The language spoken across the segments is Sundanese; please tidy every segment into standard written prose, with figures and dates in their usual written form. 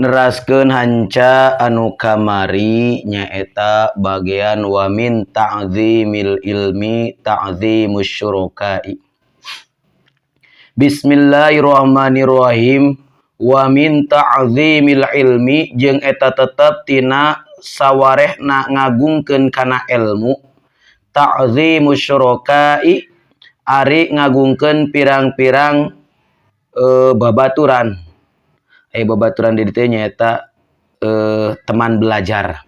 Neraskeun hanca anu kamari nyaeta bagian wa min ta'zimil ilmi ta'zimus syuraka'i. Bismillahirrahmanirrahim. Wa min ta'zimil ilmi jeung eta tetep tina sawarehna ngagungkeun kana ilmu ta'zimus syuraka'i ari ngagungkeun pirang-pirang babaturan. Babaturan di ditu nyaeta teman belajar.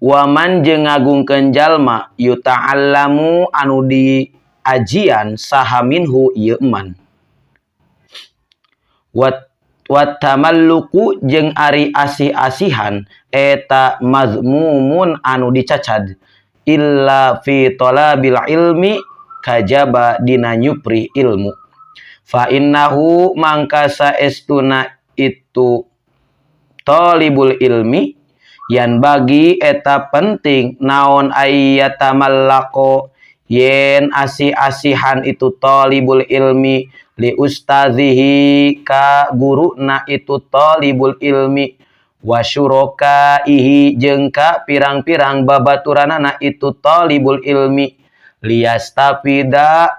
Waman jeung ngagungkeun jalma yuta'allamu anu diajian saha minhu ieu man. Wat tamalluku jeung ari asih-asihan eta mazmumun anu dicacad illa fi talabil ilmi kajaba dina nyupri ilmu. Fa innahu mangka saestuna itu talibul ilmi yan bagi eta penting naon ayyatamallaqo yen asih-asihan itu talibul ilmi li ustazihi ka guruna itu talibul ilmi wa syurakaihi jeung ka pirang-pirang babaturanana itu talibul ilmi liyastafida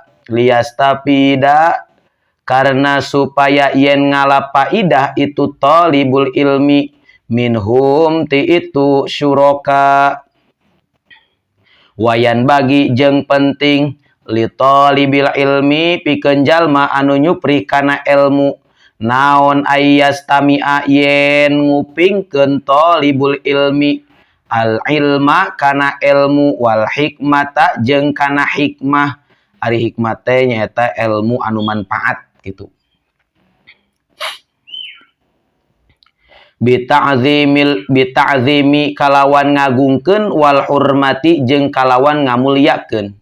karena supaya yen ngalapaidah itu talibul ilmi minhum ti itu syuraka. Wayan bagi jeung penting li talibil ilmi pikeun jalma anu nyupri kana ilmu naon ayyastami'a yen ngupingkeun talibul ilmi al ilma kana ilmu wal hikmata jeung kana hikmah. Ari hikmah teh nyaeta ilmu anu manfaat gitu. Bita'zimi kalawan ngagungkeun wal hurmati jeung kalawan ngamulyakeun.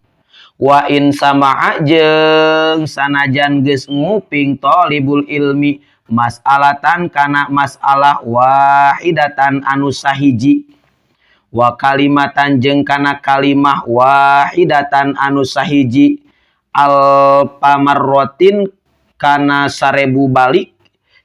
Wa in sama'a jeung sanajan geus nguping talibul ilmi mas'alatan kana masalah wahidatan anu sahiji wa kalimatan jeung kana kalimah wahidatan anu sahiji alpamarrotin kana 1000 balik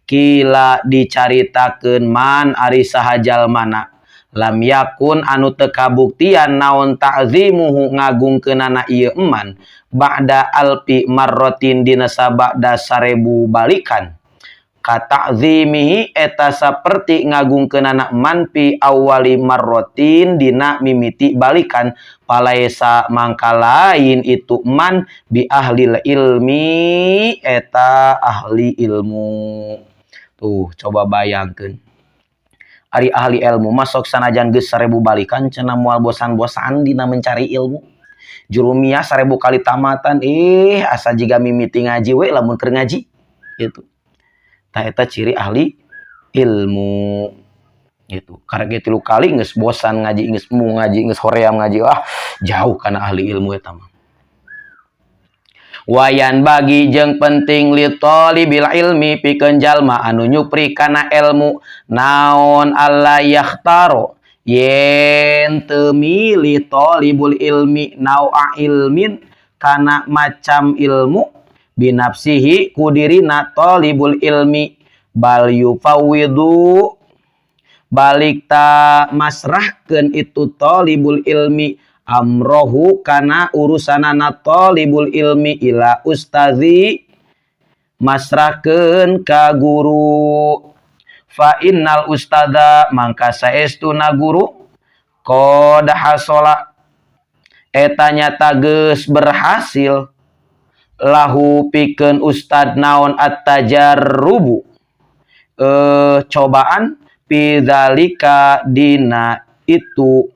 kila dicaritakeun man ari saha jalmana lam yakun anu teu kabuktian naon ta'zimuhu ngagungkeunana ieu eman ba'da alpi marrotin dina sabada 1000 balikan kata'zimihi eta saperti ngagungkeunana man pi awali marrotin dina mimiti balikan palaesa mangka lain itu man bi ahlil ilmi eta ahli ilmu. Tuh coba bayangkeun ari ahli ilmu masuk sanajan geus 1000 balikan cenah moal bosan-bosan dina mencari ilmu. Jurumiyah 1000 kali tamatan asa jiga mimiti ngaji we lamun keur ngaji gitu. Tah eta ciri ahli ilmu gitu. Karena 3 kali geus bosan ngaji, geus mu ngaji, geus hoream ngaji, ah jauh kana ahli ilmu eta mah. Wayan bagi jeung penting li talibil ilmi pikeun jalma anu nyupri kana ilmu naon alla yakhtaro yen teu milih talibul ilmi naua ilmin kana macam ilmu binafsihi ku dirina talibul ilmi bal yufawwidu balik ta masrahkeun itu talibul ilmi amrohu kana urusanana talibul ilmi ila ustazi masrahkeun ka guru fa innal ustada mangka saestuna guru qad hasala eta nyata geus berhasil lahu pikeun ustad naon at-tajarrubu cobaan pidzalika dina itu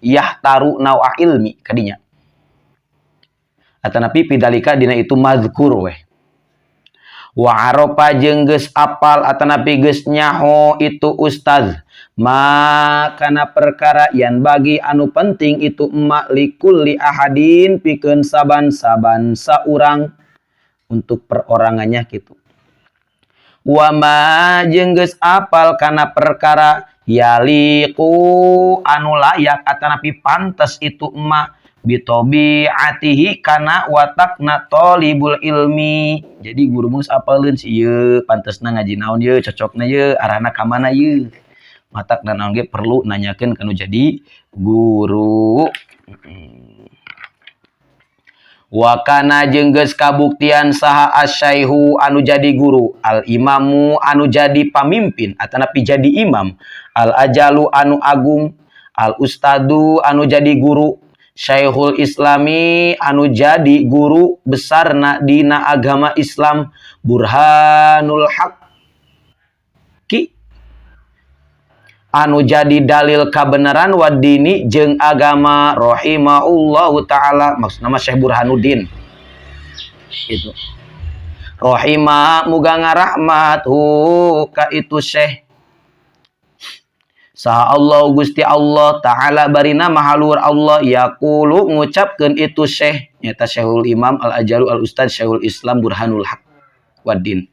yahtaru nawa ilmi kadinya atanapi pidzalika dina itu mazkur weh wa arafa jeung geus apal atanapi geus nyaho itu ustaz makana perkara yan bagi anu penting itu emak likulli ahadin pikeun saban-saban saurang untuk perorangannya gitu. Wa ma jeung geus apal kana perkara yaliqu anu layak atanapi pantes itu emak Bitobiatihi kana watakna thalibul ilmi. Jadi guru geus apaleun si ieu pantesna ngaji naon ieu, cocokna ieu, arahna ka mana ieu. Matakna naon ge perlu nanyakeun kanu jadi guru. Wa kana jeung geus kabuktian saha asyaihu anu jadi guru, al imamu anu jadi pamimpin atanapi jadi imam, al ajalu anu agung, al ustadu anu jadi guru, Syekhul Islami anu jadi guru besarna dina agama Islam, Burhanul Haqqi anu jadi dalil kebenaran wadini jeung agama rahimahullahu taala, maksudna mah Syekh Burhanuddin itu. Rahimah muga ngarahmat hu ka itu Syekh. Saha Allah Gusti Allah Ta'ala barina mahalur Allah yaqulu ngucapkeun itu Syekh nyata Syekhul Imam Al Ajalu Al Ustad Syekhul Islam Burhanul Haq Waddin.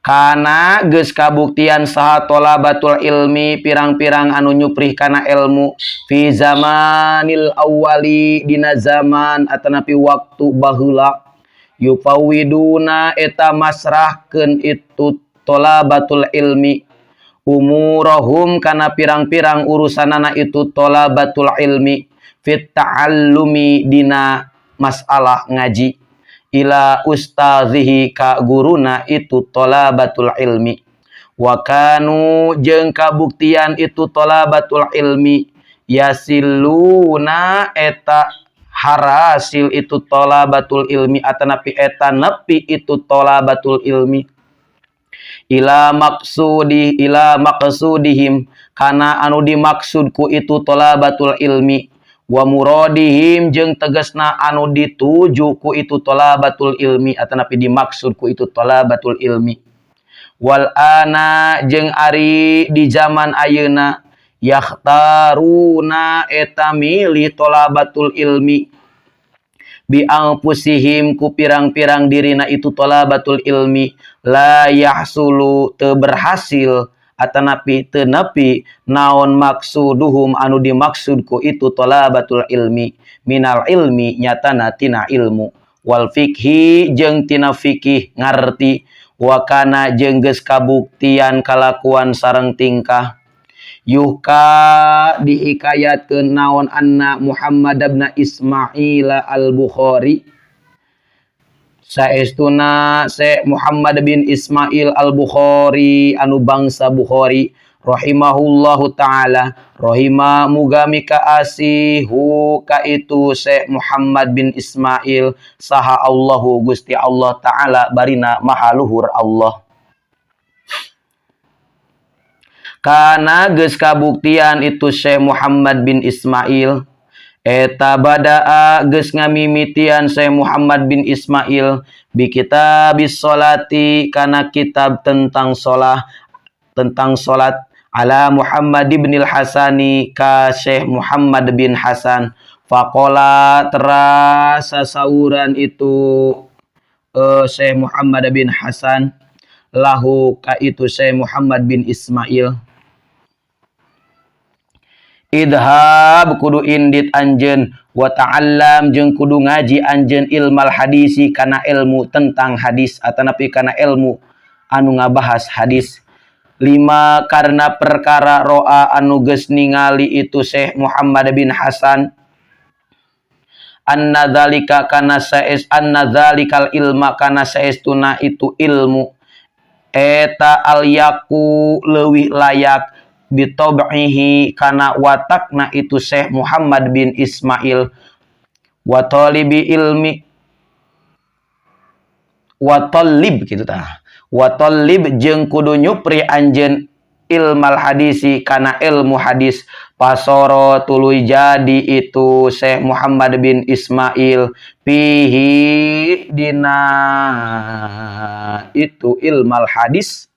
Kana geus kabuktian saha thalabatul ilmi pirang-pirang anu nyuprih kana ilmu fi zamanil awwali dina zaman atanapi waktu baheula yufawwiduna eta masrahkeun itu thalabatul ilmi umurahum kana pirang-pirang urusanana itu thalabatul ilmi fit ta'allumi dina masalah ngaji ila ustazihi ka guruna itu thalabatul ilmi wa kanu jeung kabuktian itu thalabatul ilmi yasiluna eta harasil itu thalabatul ilmi atanapi eta nepi itu thalabatul ilmi ila maksudi ila maksudihim kana anu dimaksudku itu thalabatul ilmi wa muradihim jeung tegasna anu dituju ku itu thalabatul ilmi atanapi dimaksud ku itu thalabatul ilmi wal ana jeung ari di zaman ayeuna yakhtaruna eta milih thalabatul ilmi bi anfusihim ku pirang-pirang dirina itu thalabatul ilmi la yahsulu teu berhasil atanapi teu nepi naon maksuduhum anu dimaksud ku itu thalabatul ilmi minal ilmi nyatana tina ilmu wal fikhi jeung tina fikih ngarti wa kana jeung geus kabuktian kalakuan sareng tingkah yuhka dihikayatkeun naon anna Muhammad bin Ismail al-Bukhari saestuna Syekh Muhammad bin Ismail al-Bukhari anu bangsa Bukhari rahimahullahu taala rahima muga mika asihu ka itu Syekh Muhammad bin Ismail saha Allahu Gusti Allah taala barina maha luhur Allah. Kana geus kabuktian itu Syekh Muhammad bin Ismail eta badaa geus ngamimitian Syekh Muhammad bin Ismail bi kitabis sholati kana kitab tentang sholat ala Muhammad bin Hasani ka Syekh Muhammad bin Hasan faqala terasa sauran itu Syekh Muhammad bin Hasan lahu ka itu Syekh Muhammad bin Ismail idhab kudu indit anjeun wa ta'allam jeung kudu ngaji anjeun ilmal hadisi kana ilmu tentang hadis atanapi kana ilmu anu ngabahas hadis lima karena perkara roa anu geus ningali itu Syekh Muhammad bin Hasan anna dzalika kana saes anna dzalikal ilma kana saestuna itu ilmu eta al yaku leuwih layak bitob'ihi kana watakna itu Syekh Muhammad bin Ismail wa talibi ilmi wa talib gitu tah wa talib jeung kudu nyupri anjeun ilmal hadisi kana ilmu hadis pasoro tuluy jadi itu Syekh Muhammad bin Ismail fihi dina itu ilmal hadis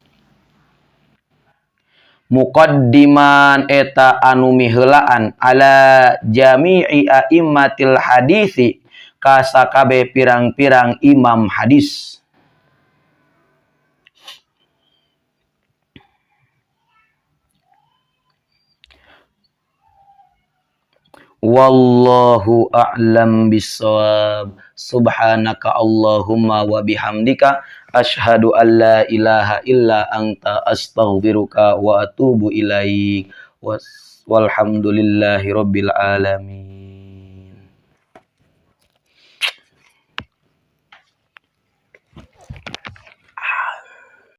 muqaddiman eta anu miheulaan ala jami'i a'immatil hadisi ka sakabe pirang-pirang imam hadis. Wallahu a'lam bissawab. Subhanaka Allahumma wa bihamdika asyhadu an la ilaha illa anta astaghfiruka wa atubu ilaik. Walhamdulillahi rabbil alamin.